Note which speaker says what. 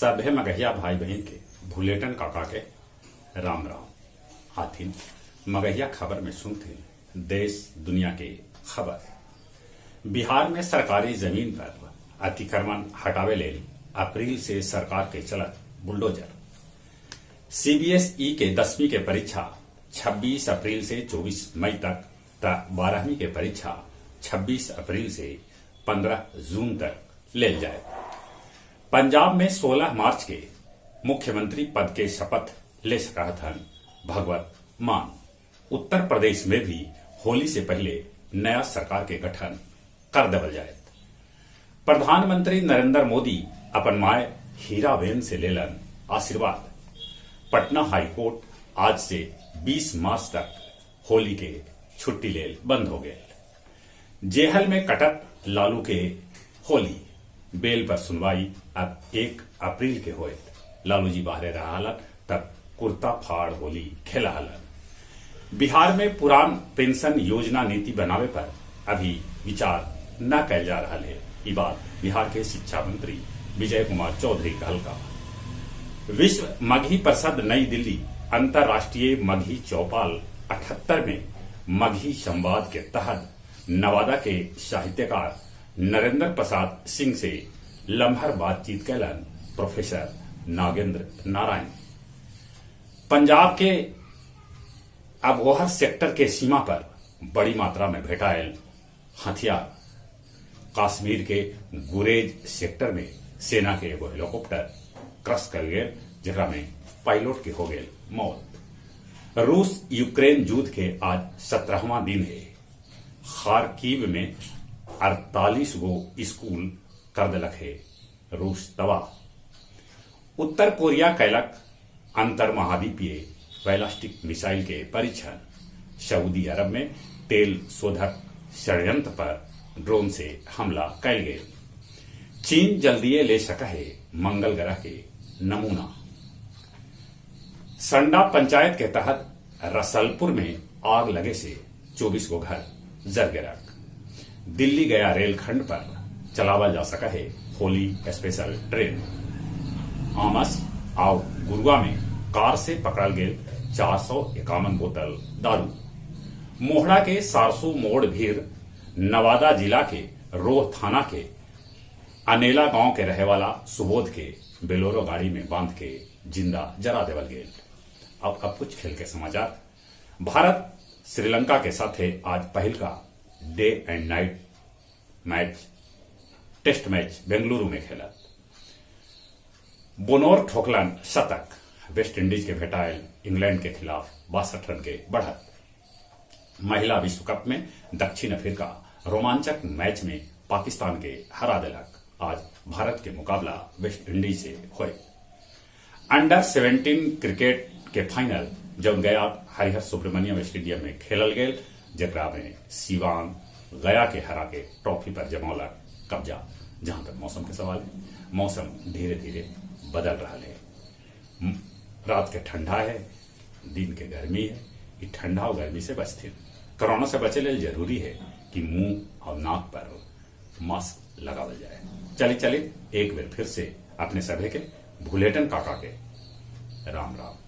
Speaker 1: सभे मगहिया भाई बहिन के भुलेटन काका के राम राम। आथिन मगहिया खबर में सुनथिन देश दुनिया के खबर। बिहार में सरकारी जमीन पर अतिक्रमण हटावे लेल अप्रैल से सरकार के चलत बुलडोजर। सीबीएसई के 10वीं के परीक्षा 26 अप्रैल से 24 मई तक त 12वीं के परीक्षा 26 अप्रैल से 15 जून तक लेल जाए। पंजाब में 16 मार्च के मुख्यमंत्री पद के शपथ ले सकत हन भगवत मान। उत्तर प्रदेश में भी होली से पहले नया सरकार के गठन कर देवल जाए। प्रधानमंत्री नरेंद्र मोदी अपन माय हीराबेन से लेलन आशीर्वाद। पटना हाईकोर्ट आज से 20 मार्च तक होली के छुट्टी लेल बंद हो गए। जेहल में कटत लालू के होली, बेल पर सुनवाई अब 1 अप्रैल के होयत। लालू जी बाहरे रहा तब कुर्ता फाड़ होली खेला हलन। बिहार में पुरान पेंशन योजना नीति बनावे पर अभी विचार न कैल जा रहा है। ये बात बिहार के शिक्षा मंत्री विजय कुमार चौधरी कहलका। विश्व मगही परिषद नई दिल्ली अंतर्राष्ट्रीय मगही चौपाल 78 में मगही संवाद के तहत नवादा के साहित्यकार नरेंद्र प्रसाद सिंह से लम्हर बातचीत कैलन प्रोफेसर नागेंद्र नारायण। पंजाब के अबोहर सेक्टर के सीमा पर बड़ी मात्रा में भेटायल हथियार। कश्मीर के गुरेज सेक्टर में सेना के एगो हेलीकॉप्टर क्रश कर गए, जेकरा में पायलट के हो गए मौत। रूस यूक्रेन युद्ध के आज 17वां दिन है। खारकीव में 48 गो स्कूल कर दिलक है रूस तबाह। उत्तर कोरिया कैलक अंतर महाद्वीपीय बैलिस्टिक मिसाइल के परीक्षण। सऊदी अरब में तेल शोधक षड्यंत्र पर ड्रोन से हमला कैल गए। चीन जल्दीए ले सका है मंगल ग्रह के नमूना। संडा पंचायत के तहत रसलपुर में आग लगे से 24 गो घर जर गए। दिल्ली गया रेलखंड पर चलावल जा सका है होली स्पेशल ट्रेन। आमस आउ गुरुआ में कार से पकड़ल गए 451 बोतल दारू। मोहड़ा के सारसू मोड़ भीर नवादा जिला के रोह थाना के अनेला गांव के रहे वाला सुबोध के बेलोरो गाड़ी में बांध के जिंदा जरा देवल गेल। अब कुछ खेल के समाचार। भारत श्रीलंका के साथ है आज पहल का day and night match test match Bengaluru में खेला। बोनोर ठोकलन शतक, वेस्ट इंडीज के भेटायल इंग्लैंड के खिलाफ 62 रन के बढ़त। महिला विश्व कप में दक्षिण अफ्रीका रोमांचक मैच में पाकिस्तान के हरा दिलक। आज भारत के मुकाबला वेस्ट इंडीज से होए। अंडर 17 क्रिकेट के फाइनल जब गया हरिहर सुब्रमण्यम स्टेडियम में खेलल गेल, जेकरा में सिवान गया के हरा के ट्रॉफी पर जमौलक कब्जा। जहां तक मौसम के सवाल है, मौसम धीरे धीरे बदल रहा है। रात के ठंडा है, दिन के गर्मी है। ये ठंडा और गर्मी से बचते, कोरोना से बचे लिए जरूरी है कि मुंह और नाक पर मास्क लगावल जाए। चले चले एक बार फिर से अपने सभी के भुलेटन काका के राम राम।